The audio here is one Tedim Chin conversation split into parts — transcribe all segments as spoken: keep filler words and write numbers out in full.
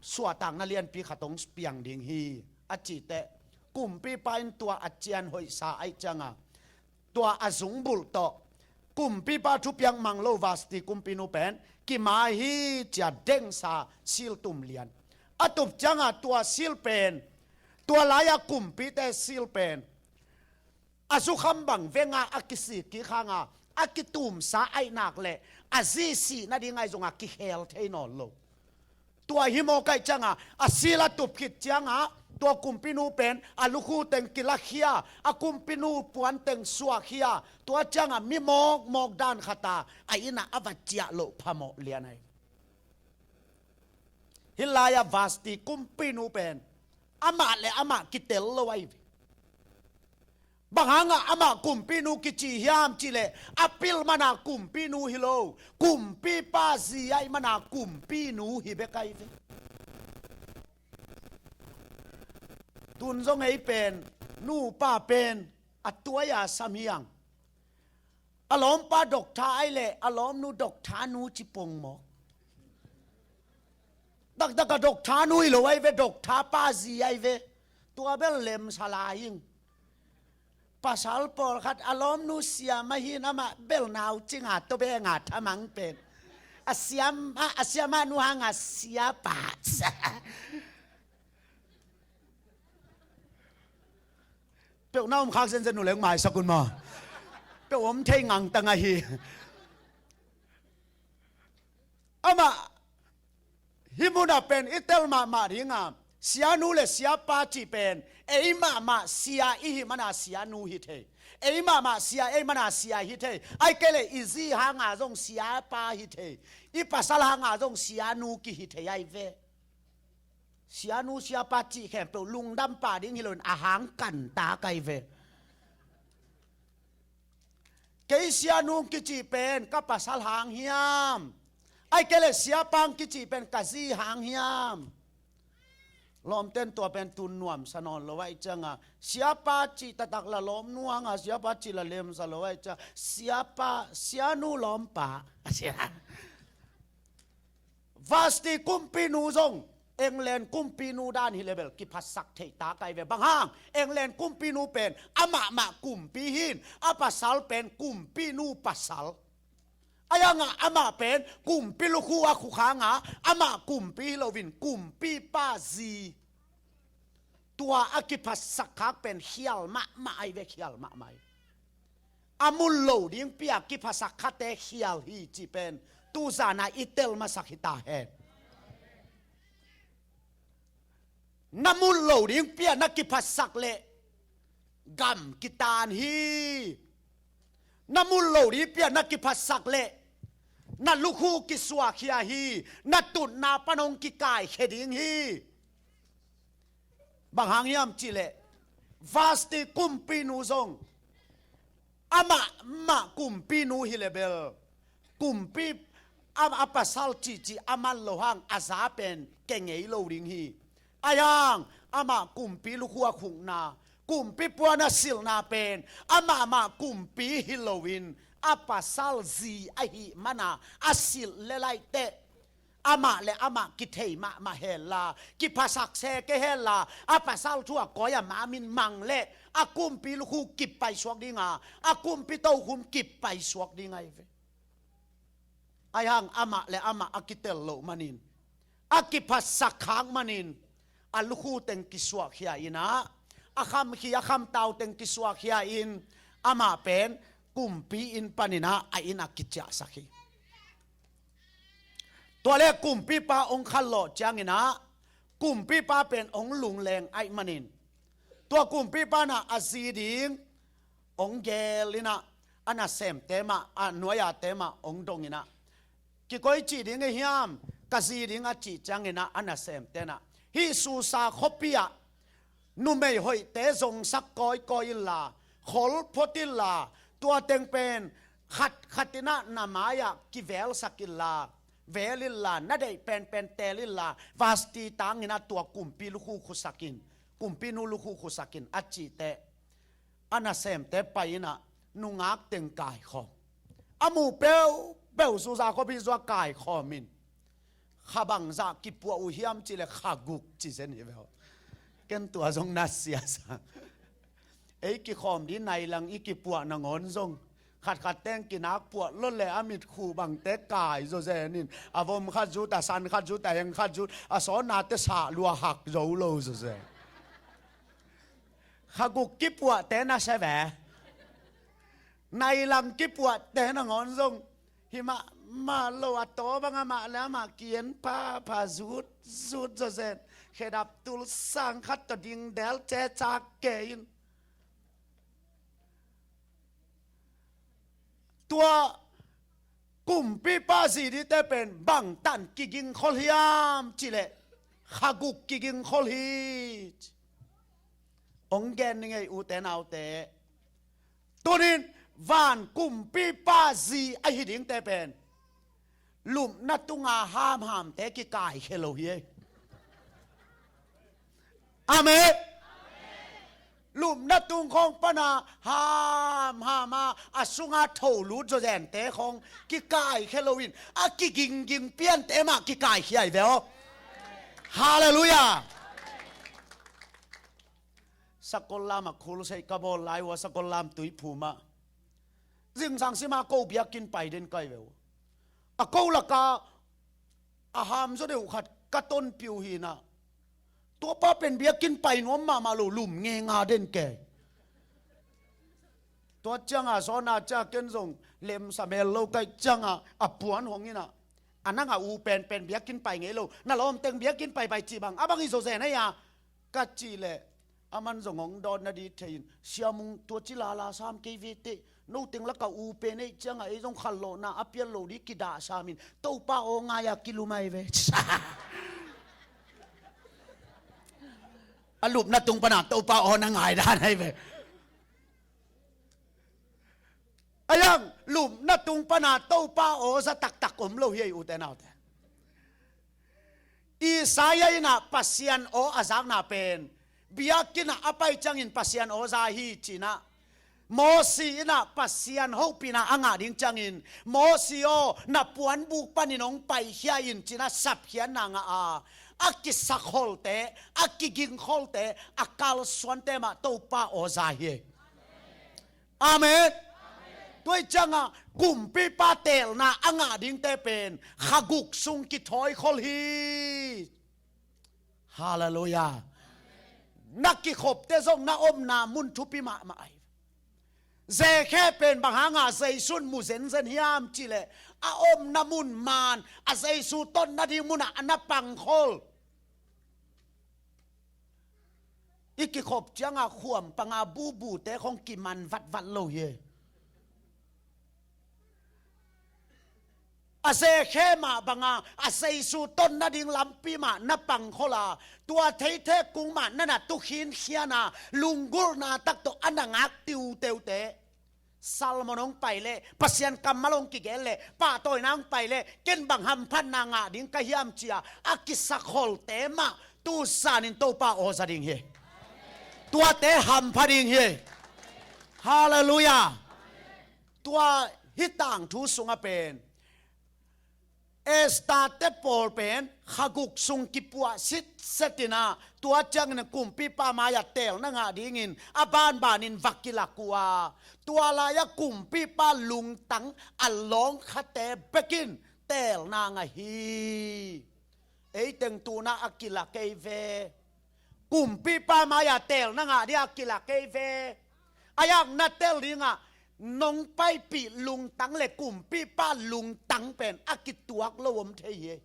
suahtakna lianpi khat hong piang ding hi, a cih teh, kumpipa in tua a cian hoihsa ahih cianga, tua a zungbulh tawh kumpipa thupiak mang lo Vasti kumpinu pen kimai hi, ci-a dengsa sil tum lian a tup cianga, tua sil pen, tua lai-a kumpite sil pen a zukham bang venga a kisik kik hanga, a kitumsa ahih nak leh a zi sih nading ahi zonga kikhel thei nawn lo. Tua hi mawk ahih cianga, a sil a tup khit cianga, tua kumpinu pen a lukhu teng kilakhia, a kumpinu puan teng suahkhia, tua cianga mi mawkmawk dan khata a innah a va ciah loh phamawh lian ahi. Hih lai-ah Vasti kumpinu pen amah le amah kitel lo ahi ve. Bang hangah amah kumpinu kici hiam cihleh, a pil mana kumpinu hi lo, kumpipa zi ahih mana kumpinu hi bek ahi ve. Tun zong ei pen, nupa pen a tuai-a sam hiang. A lawmpa doctor ahi leh a lawmnu doctor nu ci pong maw? Taktak a doctor nu hi lo ahi ve, doctor pa zi ahi ve. Tua bel lemsa lai ing. Pasal pawlkhat a lawmnu siama hi-in amah bel nau cinga tawbenga thamang pen a siama, a siama nu hanga siapa. Peuh na om khak zenzen uh leng maisak un maw? Peuh om thei ngangtang ahi. Amah hih munah pen i tel mahmah dinga, sianu le siapa cih pen ei mahmah sia i hih mana sianu hi thei. Ei mahmah sia ei mana sia hi thei. Ahih kei leh i zi hanga zong siapa hi thei. I pasal hanga zong sianu kihi thei ahi ve. Sianu siapa cih khempeuh lungdam pah ding hi loin a hang kantak ahi ve. Kei sianu kici pen ka pasal hang hiam? Ahih kei leh siapa kici pen ka zi hang hiam? Lawmten tua pen tun nuamsa nawn lo ahih cianga, siapa cih taktak la lawmnu hanga siapa cih la lemsa lo ahih cianga, siapa, sianu lawmpa a sia. Vasti kumpinu zong England kumpinu dan hi leh bel kiphatsak theihtak ahi ve. Bang hang? England kumpinu pen amahmah kumpi hi-in a pasal pen kumpinu pasal. Ahi hangah amah pen kumpi lukhu a khuk hanga amah kumpi hi loin kumpipa zi. Tua a kiphatsak khak pen khial mahmah ahi ve, khial mahmah ahi. A mun lo ding pi-a kiphatsak khate khial hi cih pen tuzana i tel masak hi ta hen. Na mun lo ding pi-a na kiphatsak leh gam kitaan hi. Na mun lo ding pi-a na kiphatsak leh na lukhu kisuahkhia hi. Na tutna pan hong kikaikhia ding hi. Bang hang hiam cihleh, Vasti kumpinu zong amah mah kumpinu hi leh bel kumpi a, a pasal cihcih a man lo hang a za pen ke ngei lo ding hi. Ahi hang amah kumpi lukhu a khukna, kumpi puan a silhna pen amahmah kumpi hi loin a pasal zi ahih mana a silh lelaih teh amah le amah kithei mahmah henla, kiphasak se ke henla, a pasal thu a koi a ma min mang leh a kumpi lukhu kip paisuak dinga, a kumpi tokhum kip paisuak ding ahi ve. Ahi hang amah le amah a kitel loh manin, a kiphatsak khak manin, a lukhu teng kisuahkhia inah, a khamkhi a khamtau teng kisuahkhia in, amah pen kumpi inn paninah a inn a kiciahsak hi. Tua le kumpipa hong khanlawh cianginah kumpipa pen hong lungleng ahih manin, tua kumpipa inah a zi ding hong gel inah, a nasemte mah, a nuai-ate mah hong dong inah, kikoi cih ding ahi hiam, ka zi ding a cih cianginah a nasemte inah, hih Susa khuapi-ah numei hoihte zongsak kawikawi inla, khol phot inla, tua teng pen khatkhat inah na mai-ah kivelsak inla, vel inla, na deih penpen teel inla, Vasti tang inah tua kumpi lukhu khusak in, kumpinu lukhu khusak in a cih teh, a nasemte pai inah nungak teng kaikhawm. A muh peuhpeuh Susa khuapi sung ah kaikhawm in, Kha bangzah kipuah uh hiam cih leh kha guk ci zen hi ve aw. Ken tua zong na siasa. Ei kikhawm dih nai lang i kipuah nangawn zong khatkhat teng kinak puah lo le a mitkhu bangte kai zawzen in, a vom khat zut, a san khat zut, a heng khat zut, a sawnate sah lua hak zo lo zawzen. Kha guk kipuahte na se ve. Nai lang kipuahte nangawn zong hi mahmah lo, a taw bang amah le amah ki-en phapha zut zut zawzen. Khedap tul sang khat tawh dingdel cecak kei in. Tua kumpipa zi dihte pen bangtan kigingkhol hiam cih leh kha guk kigingkhol hi. Hong gen ni ngei, ute naute. Tunin van kumpipa zi ahi dingte pen lupna tunga hamhamte kikaikhia lo hi. Amen. Lupna tung khawng pana hamham a, a sunga tho lut zawzente khawng kikaikhia loin a kigingging piante mah kikaikhia hi ve aw. Halleluiah. Sakol lam a khulsei ka bawl lai uh a, Sakol lam Tuiphum ah zingsang sima ko biakinn pai den kai ve uh. A ko laka a hamzaw deuh khat ka tonpih uh hi na. Tuapa pen biakinn pai nuam mahmah lo, lum ngenga den kei. Tua cianga sawna cia ken zong lemsa mel lo kai cianga a puan hong ina. A nanga u penpen biakinn pai ngei lo, na lawmteng biakinn paipai cih bang a bang hi zawzen ahi a. Ka cih leh aman zong hong dawnna dih thei in, Sia Mung, tua ci lala sam kei ve teh, no teng laka u pen ei cianga ei zong khanlawhna a pial lo dih kidahsam in, Topa aw ngai-a kilumai ve. A lupna tung pana Topa aw na ngai dan ahi ve. Ayang lupna tung pana Topa aw za taktak om lo hi ei, ute naute. Isaiah inah Pasian aw a zakna pen biakinn ah a pai ciangin Pasian aw za hi cinah, Mosi inah Pasian hopihna a ngah ding ciangin, Mosi aw, na puanbuk panin hong paikhia in cinah sapkhiatna ngah a, a kisakholte, a kigingkholte, a kalsuante mah Topa aw za hi. Amen. Tua hi ciangah kumpipa teelna a ngah dingte pen kha guk sung kithawikhol hi. Halleluiah. Na kikhopte zong na omna mun thupi mahmah ahi. Zekhe pen bang hangah Jesu in mu zenzen hiam cihleh, a omna mun man, a Jesu ton nading munah a na pangkhol. I kikhop ciangah khuam panga bubute khong kiman vatvat lo hi. A zekhe mah banga a Jesu ton nading lampi mah na pangkhol a, tua theithek kung mah na na tukhinkhian a, lunggulhna tak tawh a na ngak tiuteute. Salmon hong pai leh, Pasian kammal hong kigen leh, pahtawina hong pai leh, ken bang hamphatna ngah ding ka hiam cia a kisakholte mah tu zanin Topa aw za ding hi. Tuate hampha ding hi. Halleluiah. Tua hih tangthu sungah pen Esther-te pawl pen kha guk sung kipuah sitset inah, tua ciangin kumpipa mai-ah teelna ngah dingin a banbanin va kilak uh a, tua lai-ah kumpipa lungtang a lawngkhate bekin teelna ngah hi. Ei teng tunah a kilak ei ve. Kumpipa mai-ah teelna ngah dingah kilak ei ve. A yak na tel dingah nong paipih lungtang le kumpipa lungtang pen a kituak lo om thei hi.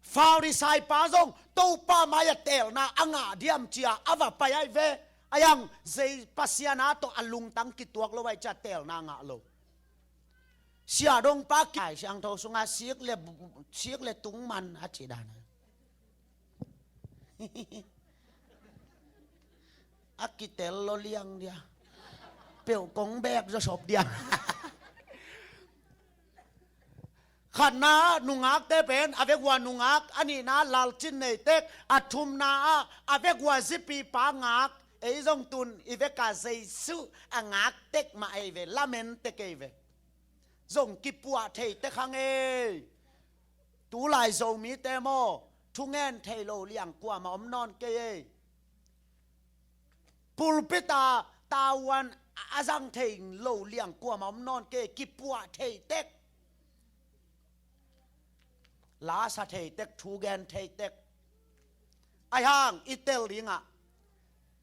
Farisai pa zong Topa mai-ah teelna a ngah diam cia a va pai ai ve. A yang zei Pasian a tawh a lungtang kituak lo ai cia teelna ngah lo. Siadongpa ki-, Lai Siangtho sungah sik le, sik le tung man a ci dan. A kitel lo liang dia. Peuh kong bek zo sop dia. Khatna nungakte pen a vekua nungak, a nihna lalcin neitek, a thumna ah a vekua zipipa ngak. Ei zong tun i veka Jesu a ngaktek mah ei ve, lamentek ei ve. Zong kipuah thei tek hang ei. Tulai Zomite maw, thungen thei lo liang kuamah om nawn kei ei. Pulpit ah tavuan a zang thei lo liang kuamah om nawn kei, kipuah thei tek, lasa thei tek, thugen thei tek. Ahi hang i tel dingah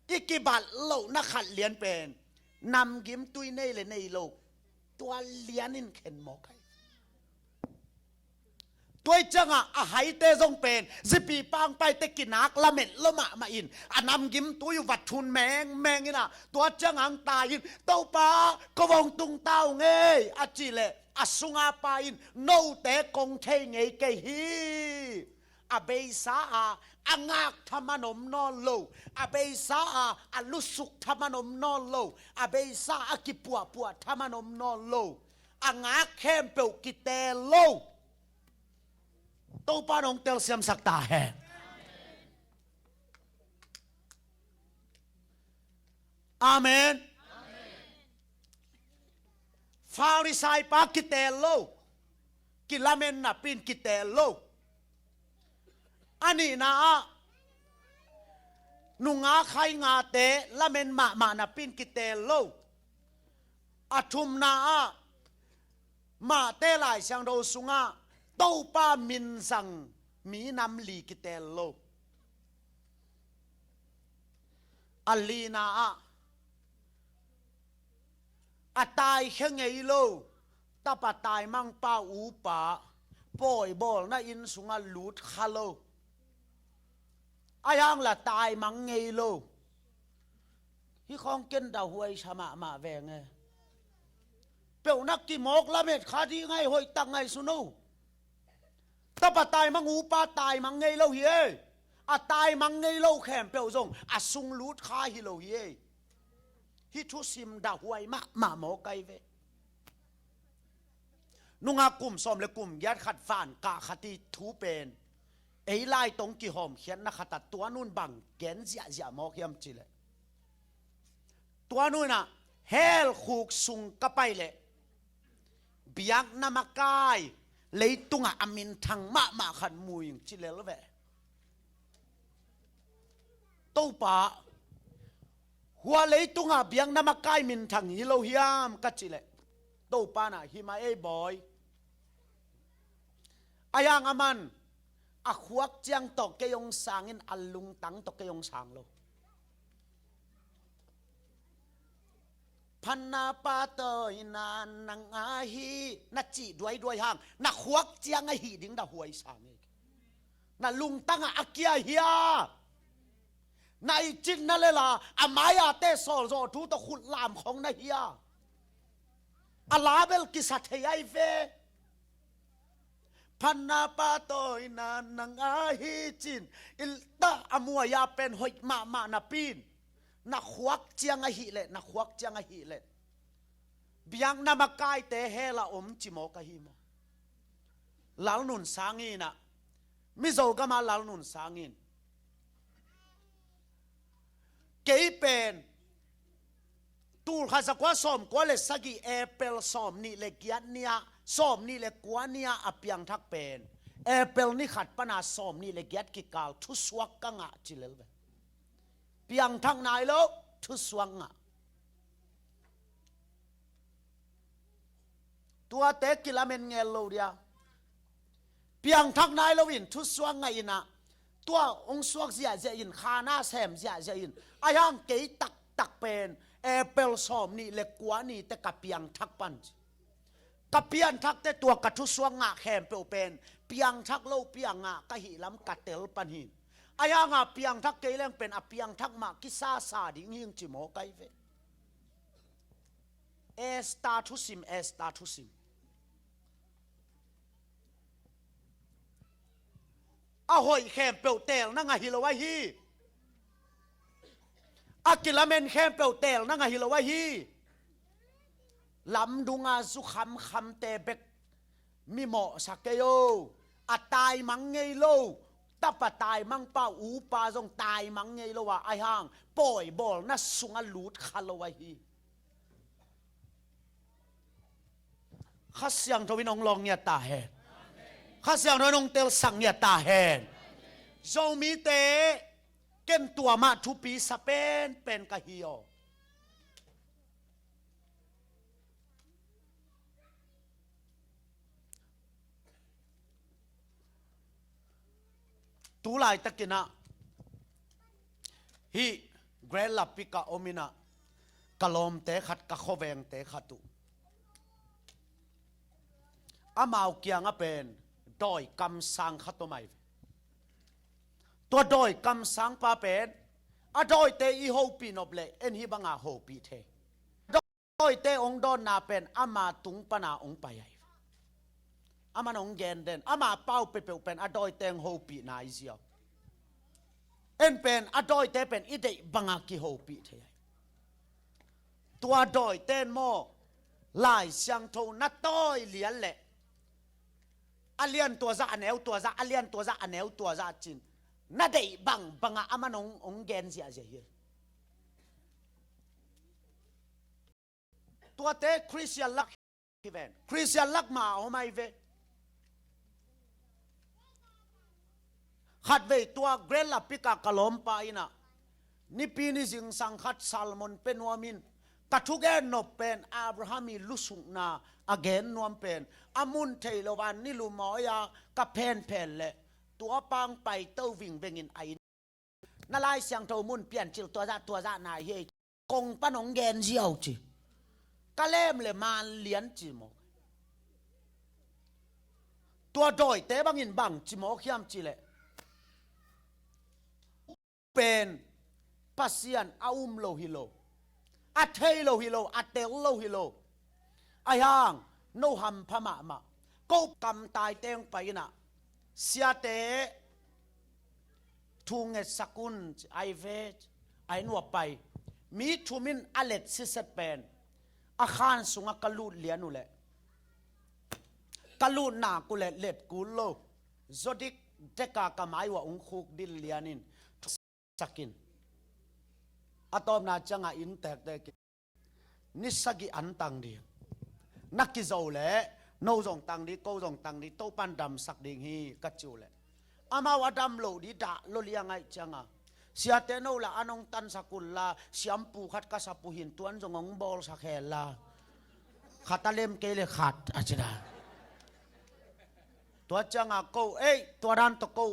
i kibat lohna khat lian pen namgimtui nei le nei lo, tua lianin khen mawk ai. Tua ih ciangah a haite zong pen zipi pangpaite kinak lamet lo mahmah in a namgimtui uh va thun mengmeng inah, tua ciangah ang tai in, "Topa, ko vong tung ta ung ei," a cih leh a sunga pa in, "Note kong thei ngei kei hi." A beisa ah a ngak thaman om nawn lo, a beisa ah a lusuk thaman om nawn lo, a beisa ah a kipuahpuah thaman om nawn lo, a ngak khempeuh kiteel lo. Topa in hong telsiamsak ta hen. Amen. Farisai pa kiteel lo, kilamen napi in kiteel lo. A nihna ah nungak hai ngate lamen mahmah napi in kiteel lo. A thumna ah Mate Lai Siangtho sungah Topa minzang minam li kiteel lo. A lina ah a taikhia ngei lo tapa taimangpa upa pawibawlna inn sungah lut kha lo. Ahi hang la taimang ngei lo. Hih khawng ken dah huaisa mahmah veng e. Peuhna kimawk lamet kha ding ahi, hoihtak ngaihsun o. Tapa taimang upa taimang ngei lo hi e. A taimang ngei lo khempeuh zong a sung lut kha hi lo hi e. Hih thusim dah huai mahmah mawk ai ve. Nungak kum sawm le kum giat khat van kah khat ih thu pen ei lai tong kihawmkhiatna khat ah tua nu'n bang gen ziahziah mawk hiam cih leh, tua nu'n ah hell khuk sung ka pai leh biakna makai leitungah a minthang mahmah khat mu ing ci lel ve. Topa, hua leitungah biakna makai minthang hi lo hiam ka cih leh, Topa in ah hi mah ei bawi. Ahi hang aman a khuak ciang tawh kei hong sang in a lungtang tawh kei hong sang lo. Phanna pa tawh i na nang ahi na cih duaiduai hang na khuak ciang ahi ding dah huaisa ngei. Na lungtangah a kia hia? Na i citna le la a mai-a te sawlzawh thu tawh khut lam khong na hia? A la bel kisa thei ai ve. Phanna pa tawh i na nang ahi cin i tah a muai-a pen hoih mahmah napi in na khuak ciang ahih leh, na khuak ciang ahih leh biakna makaite hell ah om ci mawk ahi maw? Lalnun Sang in ah, Mizo gam ah Lalnun Sang in, kei pen tulkhat zakua sawmkua le sagih April sawmnih le giat ni-ah, sawmnih le kua ni-ah a piangthak pen April ni khat pan a sawmnih le giat kikal thusuak ka ngah ci lel ve. Piangthak nai lo, thusuak ngah. Tuate kilamen ngel lo dia. Piangthak nai lo in thusuak ngah in ah, tua hong suak ziahziah in, khana sem ziahziah in, ahi hang kei taktak pen April sawmnih le kua ni te ka piangthak pan ci. Ka piangthak te tua ka thusuak ngah khempeuh pen piangthak lo piang ngah ka hih lam ka tel pan hi. Ahi hang a piangthak kei leng pen a piangthak mah kisasa ding hi ing ci mawk ai ve. Esther thusim, Esther thusim. A hoih khempeuh teelna ngah hi lo ahi. A kilamen khempeuh teelna ngah hi lo ahi. Lamdunga zu khamkhamte bek mi mawhsa kei o. A taimang ngei lo tapa taimangpa upa zong taimang ngei lo a, ahi hang pawibawlna sungah lut kha lo ahi. Kha Siangtho in hong lawng ngiat ta hen. Kha Siangtho in hong telsak ngiat ta hen. Zomite, ken tua mah thupi sa penpen ka hi aw. Tu laitakin ah hih Grand Rapids ah om in ah ka lawmte khat, ka khuavengte khat uh, amau kiangah pen dawi kamsang khat om ahi ve. Tua dawi kamsangpa pen a dawite i hopih nop leh en hih banga hopih thei. Dawite hong dawnna pen ama tung pana hong pai ahi. Aman hong gen den, ama pau peuhpeuh pen a dawite hong hopihna ahi ziau. En pen a dawite pen i deih banga kihopih thei ahi. Tua dawite in maw, Lai Siangtho na tawi lian leh a lian tua zah, a neu tua zah, a lian tua zah, a neu tua zah cin, na deih bangbanga aman hong, hong gen ziahziah hi. Tuate Khristian lak hi ven. Khristian lak mah a om ahi ve. Khatvei tua Grand Rapids ah ka lawmpa in ah nipi ni zingsang khat sermon pia nuam in, ka thugen nop pen Abraham ii lusukna a gen nuam pen, a mun thei lo a ni lumawi a ka phenphen leh tua pa hong paito vingveng in a inn, na Lai Siangtho mun Piancil tua zah tua zah nai hi ei, kong pan hong gen ziau ci. Ka lem leh man lian ci mawk. Tua dawite bangin bang ci mawk hiam cih leh, pen Pasian a um lo hi lo, a thei lo hi lo, a tel lo hi lo. Ahi hang no hampha mahmah. Ko kamtaite hong pai in ah, siate, thu ngetsak un ci, ahi ve. Ahi nuam pai. Mi thum in a let siset pen a khan sungah ka lut lian uh leh, ka lut nak uh leh let kul lo, zaw dikdek a ka mai uah hong khuk dil lian in, thu sak in. A tawpna ciangah inn tektek in, ni sagih an tang ding. Na kizo leh no zong tang ding, ko zong tang ding, Topan damsak ding hi, ka ci uh leh, amau a dam loh ding dah lo liang ahih ciangah, siate, no lah an hong tansak un la, siampu khat ka sap uh hi, tuan zong hong bawlsak hen la, khat a lem kei leh khat, a ci dan. Tua ciangah ko, ei, tua dan tawh ko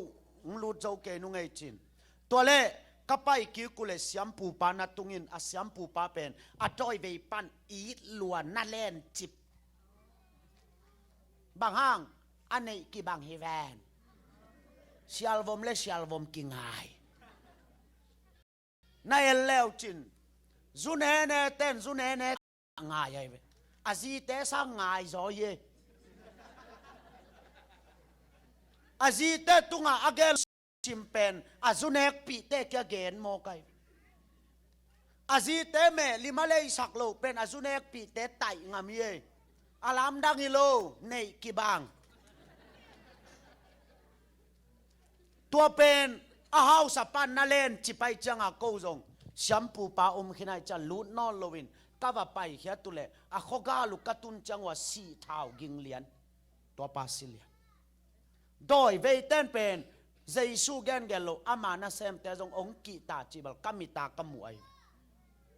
hong lut zo kei nung ei cin. Tua leh ka pai kik uh leh siampupa na tung in, a siampupa pen a dawivei pan it lua, na lencip. Bang hang? A neih kibang hi ven. Sialvom leh sialvom kingai. Na en leu cin, zu nene ten zu nene ngai ahi ve. A zite sang ngai zaw hi ei. A zite tungah a gen sim pen a zu nekpihte kiang gen mawk ahi. A zite meh lim a leisak loh pen a zu nekpihte taih ngam hi ei. A lamdang hi lo, neih kibang. Tua pen a hausa pan na lencip ahih ciangah ko zong siampupa om khin ahih ciang lut nawn loin ka va paikhiat uh leh a khuagal uh ka tun ciang uh a sih thau ging lian. Tua pa si lian. Dawiveite in pen Jesu gengen lo, ama nasemte zong hong kihta cih bel ka mit a ka muh ahi.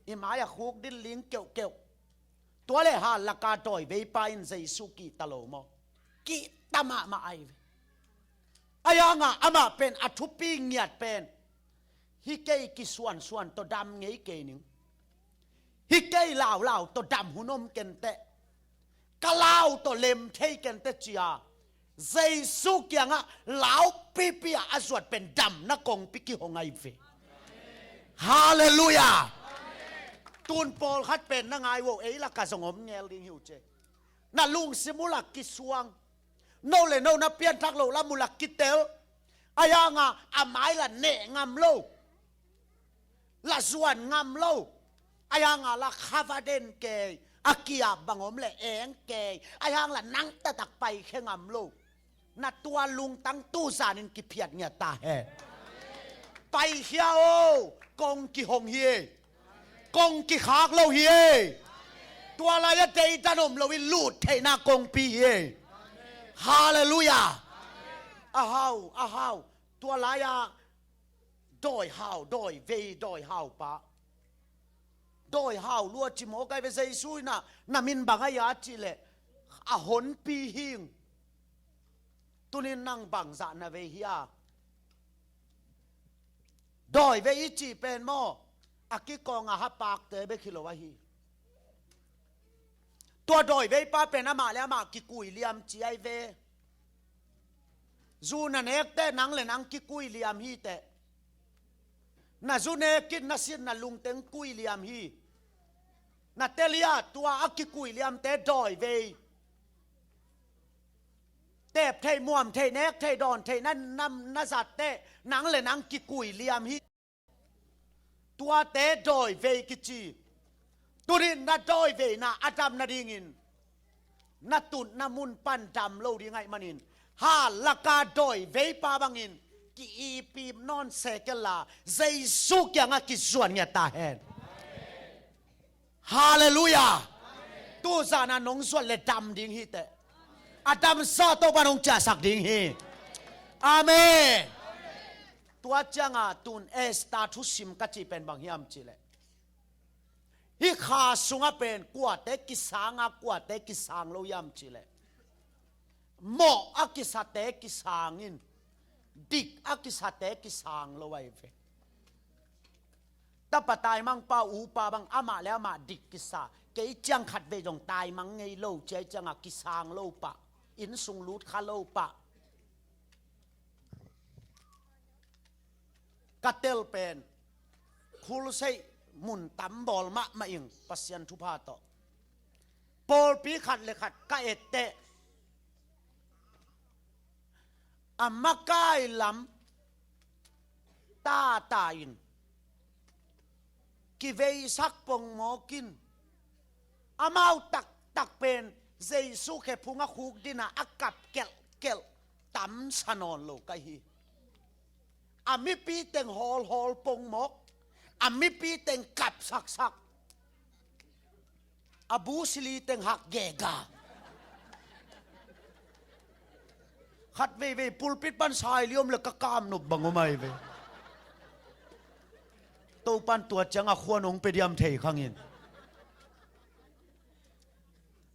I mai-ah khukdil ling keuhkeuh. Tua leh hal laka dawiveipa in Jesu kihta lo maw? Kihta mahmah ahi ve. Ahi hangah amah pen a thupi ngiat pen, hih kei kisuansuan tawh dam ngei kei ning, hih kei laulau tawh dam hun om kenteh, ka lau tawh lem thei kenteh ci-a Jesu kiangah laupipi-a a zuat pen damna kongpi kihong ahi ve. Halleluiah. Tun pawlkhat pen na ngai uh, ei lakah zong om ngel ding hi uh ci. Na lungsim uh lak kisuang. No le no na pianthak loh lam uh lak kitel. Ahi hangah a mai la neh ngam lo, la zuan ngam lo. Ahi hangah la kha va den kei, a kiap bang om le eng kei. Ahi hang la nang taktak paikhia ngam lo. Na tua lungtang tu zanin kiphiat ngiat ta hen. Paikhia o, kong kihong hi ei. Kong kikhak lo hi ei. Tua lai-ah deidan om loin lut theihna kongpi hi ei. Halleluiah. A hau, a hau. Tua lai-a dawi hau, dawi vei, dawi hau pa. Dawi hau lua ci maw, kai ve, Jesu in ah, na min bang a hia cih leh, a honpi hi ing. Tunin nang bangzah na vei hia? Dawi vei i cih pen maw, a kikawng a hapakte bek hi lo ahi. Tua dawi vei pa pen amah le amah kikui liam ci ai ve. Zu na nek teh nang le nang kikui liam hi teh. Na zu nek in na sin na lungteng kui liam hi. Na tel hia, tua a kikui liamte dawi vei. Tep theih, muam theih, nek theih, dawn theih na, na, na zat teh nang le nang kikui liam hi. Tuate dawi vei kici. Tunin na dawi veina a dam nadingin na tutna mun pan dam lo ding ahih manin, hal laka dawi vei pa bangin ki-ipip nawn se kei la, Jesu kiangah kizuan ngiat ta hen. Halleluiah. Tu zan a nong zuat le dam ding hi teh. A damsa Topa nong ciahsak ding hi. Amen. Tua cianga tun Esther thusim ka cih pen bang hiam cih leh, hih kha sungah pen kuate kisang a, kuate kisang lo hiam cih leh, mawh a kisate kisang in, dik a kisate kisang lo ahi ve. Tapa taimang pa, upa bang amah le amah dik kisa, kei ciang khat vei zong taimang ngei lo ci ahih ciangah kisang lo pah, inn sung lut kha lo pah. Ka tel pen khulseih mun tam bawl mahmah ing, Pasian thupha tawh. Pawlpi khat le khat ka et teh, a makai lam tata in kiveisak pongmawk in, amau taktak pen Jesu khephung a khuk dina a kap kelhkelh tamsa nawn lo ka hi. A mipi teng hawlhawl pongmawk, a mipi teng kapsaksak, a busili teng hak gega. Khat veivei pulpit pan sai liom le ka kamnop bang om ahi ve. Topan tua ciangah khuan hong pe diam thei khangin.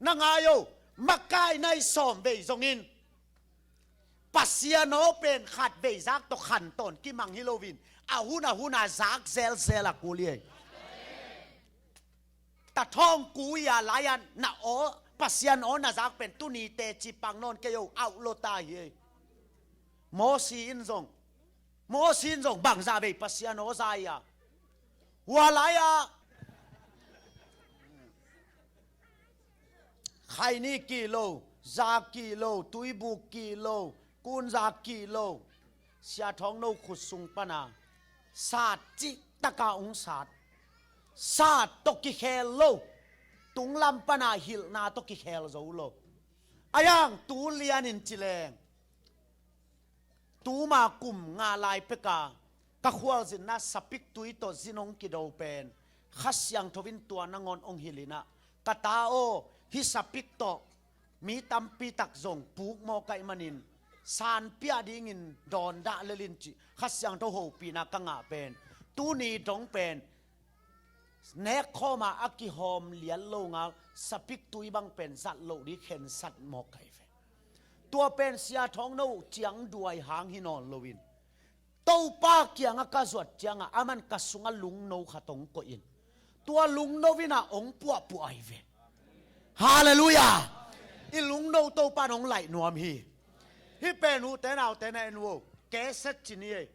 Na ngai o, makai nai sawm vei zongin Pasian aw pen khat vei zak tawh khantawn kimang hi loin, a hun a hun a zak zelzel a kul hi ei. Ta thawng kui a lai-an na aw, Pasian aw na zak pen tuni teci pang nawn kei o, auh lo ta hi ei. Mosi in zong, Mosi in zong bangzah vei Pasian aw za hi a. Hua lai-ah khaini kih lo, za kih lo, tuibuk kih lo, kunza kih lo, Sia Thawng No khut sung pana sat cihtaka hong sat. Sat tawh kikhel lo, tunglam pana hilhna tawh kikhel zo lo. A yang tu lianin ci leng, tuma kum nga lai peka ka khualzinna sapiktui tawh zin hong kido pen Kha Siangtho in tua nangawn hong hilh in ah, ka ta aw, hih sapik tawh mi tampi tak zong puk mawk ahih manin sanpia dingin dawn dah lel in cih Kha Siangtho hopihna ka ngah pen, tuni dong pen nekkhawm a a kihawm lian lo ngal sapiktui bang pen zat loh ding khensat mawk ka hi ve. Tua pen Sia Thawng No ciang duai hang hi nawn loin, Topa kiangah ka zuat ciangah aman ka sungah lungno khat hong koih in, tua lungno in ah hong puahpuah ahi ve. Halleluiah. I lungno Topa in hong laih nuam hi. Hih pen ute naute na en uh o, keset ci ni ei.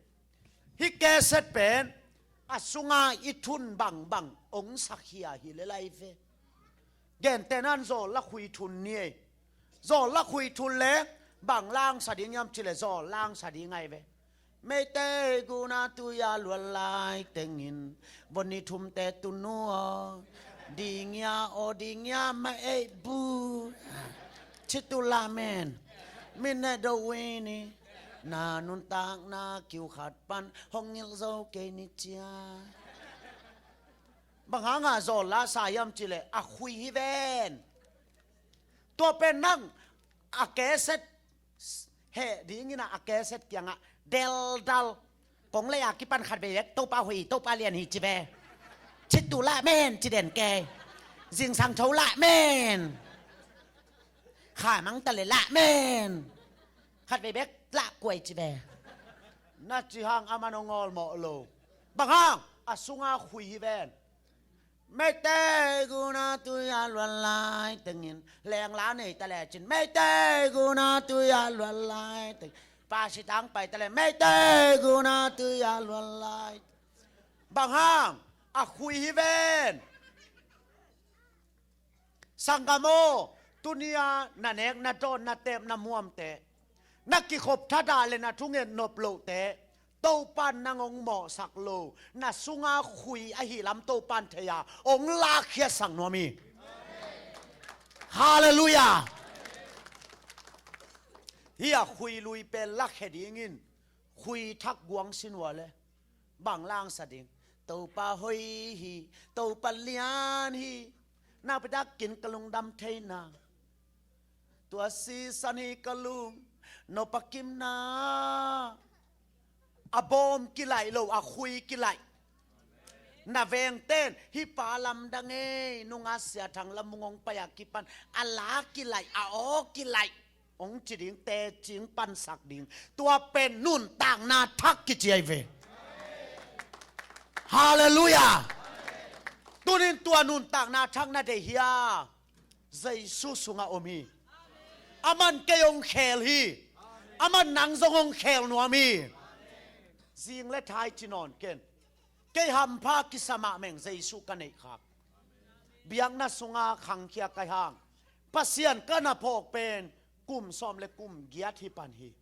Hih keset pen a sunga i thun bangbang hong sakhia hi lel ahi ve. Gentehna in zawl la khui thun ni ei. Zawl la khui thun leng bang la hong sa ding hiam cih leh zawl la hong sa ding ahi ve. Meitei guna tuya luan lai tengin voni thumte tunu aw, dingia aw dingia ma ei bu. Citu lamen. Mine do wini. Na nuntakna kiu khat pan hong ngilh zo kei ni cia. Bang hanga zawl la sa hiam cih leh a khui hi ven. Tua pen nang a keset heh dingin ah a keset kiangah deldal. Kong lei a kipan khat vei vek Topa hoih, Topa lian hi ci ve. Cit tu lah men ci den kei. Zingsang tho lah men. Kha mang ta le lah men. Khat vei vek lah kuai ci ve. Na ci hang a man hong awlmawh lo. Bang hang a sunga khui hi ven. Meitei guna tui a luan lai tengin lengla nei ta lecin Meitei guna tui a luan lai teng. Pasitang pai ta le Meitei guna tui a luan lai. Bang hang a khui hi ven. Sanggam aw, tunia na nek na dawn na tep na muamte, na kikhop thadah le na thunget nop lohte, Topan nang hong mawhsak lo, na sunga khui ahi lam Topan thei a hong lakkhiatsak nuam hi. Halleluiah. Hih a khui lui pen lakhia dingin khui thak guang sin ua le bang langsa ding? Topa hoih hi, Topa lian hi. Nakpi takin ka lungdam theina, tua sisan hi ka lung nop a kimna. A bawm kilaih lo, a khui kilaih. Na vengten hih pa lamdang ei, nunga Sia Thang Lam Mung hong pai a kipan a la kilaih, a aw kilaih hong ci ding, tecing pansak ding. Tua pen nuntakna thak kici ahi ve. Halleluiah. Tunin tua nuntakna thak na deih hia? Jesu sungah om hi. Aman kei hong khel hi. Aman nang zong hong khel nuam hi. Zing le thai ci nawn ken. Kei hampha kisa mahmeng Jesu ka neih khak. Biakna sunga khangkhia ka hi hang. Pasian ka na phawk pen kum sawm le kum giat hi pan hi.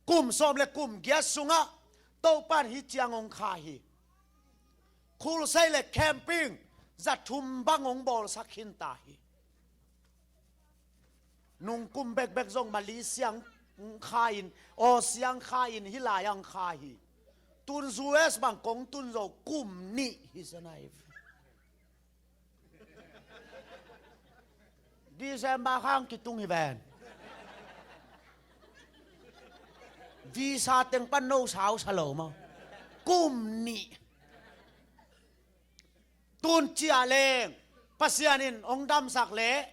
Kum sawm le kum giat sungah Topan hih ciang hong kha hi. Khulsei le camping za thum bang hong bawlsak khinta hi. Nungkum bekbek zong Malaysia ang kha in, Aussie ang kha in, hih lai ang kha hi. Tun U S bang kong tun zo kum nih hi sia nai. December khang kitung hi ven. Visa teng pan no sau sa lo maw. Kum nih. Tun ciah leng Pasian in hong damsak leh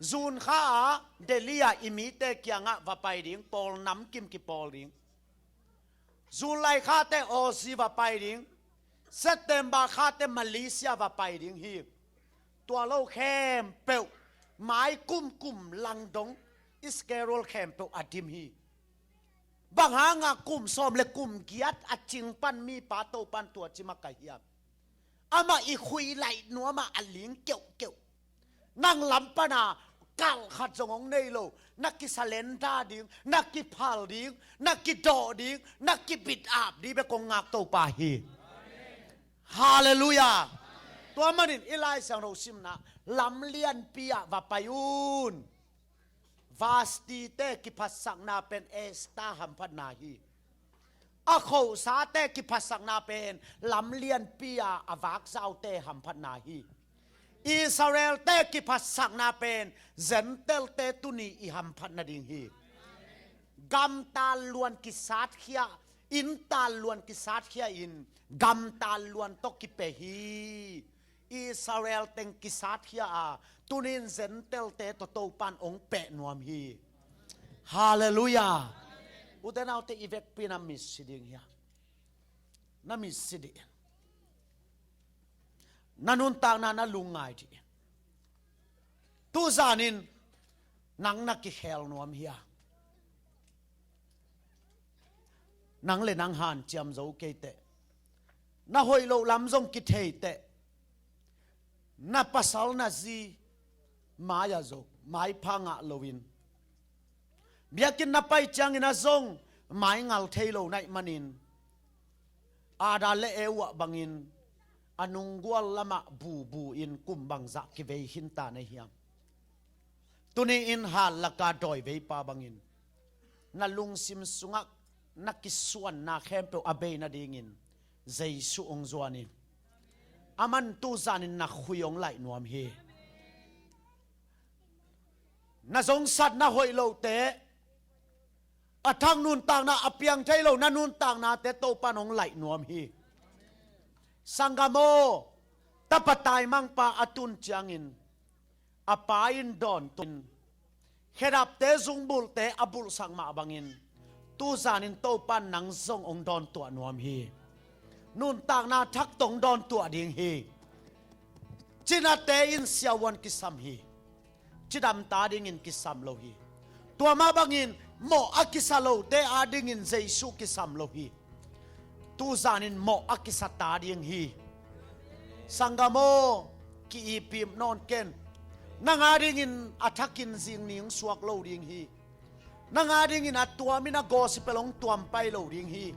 June kha ah Delhi ah i mite kiangah va pai ding, pawl namkim kipawl ding. July kha teh Aussie va pai ding, September kha teh Malaysia va pai ding hi. Tua lo khempeuh mai kumkum langdong i schedule khempeuh a dim hi. Bang hanga kum sawm le kum giat a cing pan mipa Topan tua ci mah ka hiam? Amah i khui laih nuamah a ling keuhkeuh. Nang lam pana kal khat zong hong nei lo. Na kisalenda ding, na kiphal ding, na kidawh ding, na kibit ap ding bek hong ngak Topa hi. Halleluiah. Tua manin i Lai Siangtho simna lam lianpi ah va pai un. Vasti te kiphatsakna pen Esther hamphatna hi. A khosate kiphatsakna pen lam lianpi a a vakzaute hamphatna hi. Israel te kiphatsakna pen Gentile te tuni i hamphat nading hi. Gamtal luan kisatkhia, inntal luan kisatkhia in gamtal luan tawh kipia hi. Israel teng kisatkhia a, tunin Gentile te tawh Topan hong peh nuam hi. Halleluiah. Ute naute, i vekpi na mitsi ding hia? Na mitsi dih. Na nuntakna na lungngai dih. Tuzanin nang na kikhel nuam hia? Nang le nang hanciam zo kei teh, na hoih loh lam zong kithei teh, na pasal na zi mai-ah zong maipha ngah loin, biakinn na pai ciangin a zong maingal thei lo na hih manin, Adam le Eva bangin a nunggual lamah bubu-in kum bangzah kivei khinta na hiam? Tuni-in hal laka dawiveipa bangin na lungsim sungah na kisuanna khempeuh a bei nadingin Jesu hong zuan in. Aman tuzanin na khui hong laih nuam hi. Na zongsatna hoih lote, a thak nuntakna a piang thei lo na nuntaknate Topan hong laih nuam hi. Sanggam aw, tapa taimangpa a tun ciangin a pa in dawntuah in, khedapte zungbulhte a bulhsak mah bangin tuzanin Topan nang zong hong dawntuah nuam hi. Nuntakna thak tawh hong dawntuah ding hi. Cinate in siavuan kisam hi. Cidam ta dingin kisam lo hi. Tua mah bangin mawh a kisa lote adingin Jesu kisam lo hi. Tuzanin mawh a kisa ta ding hi. Sanggam aw, ki-ipip nawn ken. Nang adingin a thakin zingni hong suak lo ding hi. Nang adingin a tuamin a gospel hong tuampai lo ding hi.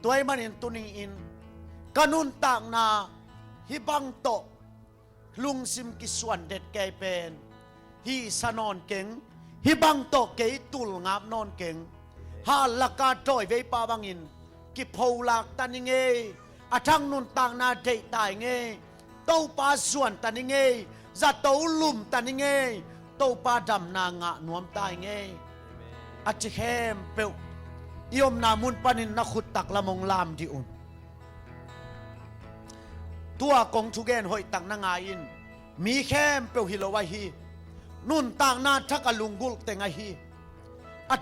Tua ahih manin tuni-in ka nuntakna hih bang tawh lungsim kisuan det kei pen, hih sa nawn keng, hih bang tawh kei tul ngap nawn keng. Hal laka dawiveipa bangin kipholak ta ni ngei. A thak nuntakna deih ta ngei. Topa zuan ta ni ngei. Zato lum ta ni ngei. Topa damna ngah nuam ta ngei. A ci khempeuh i omna mun panin na khut taklam hong lam dih un. Tua kong thugen hoihtak na ngai in. Mi khempeuh hi lo ahi. Nuntakna thak a lunggulh teng ahi.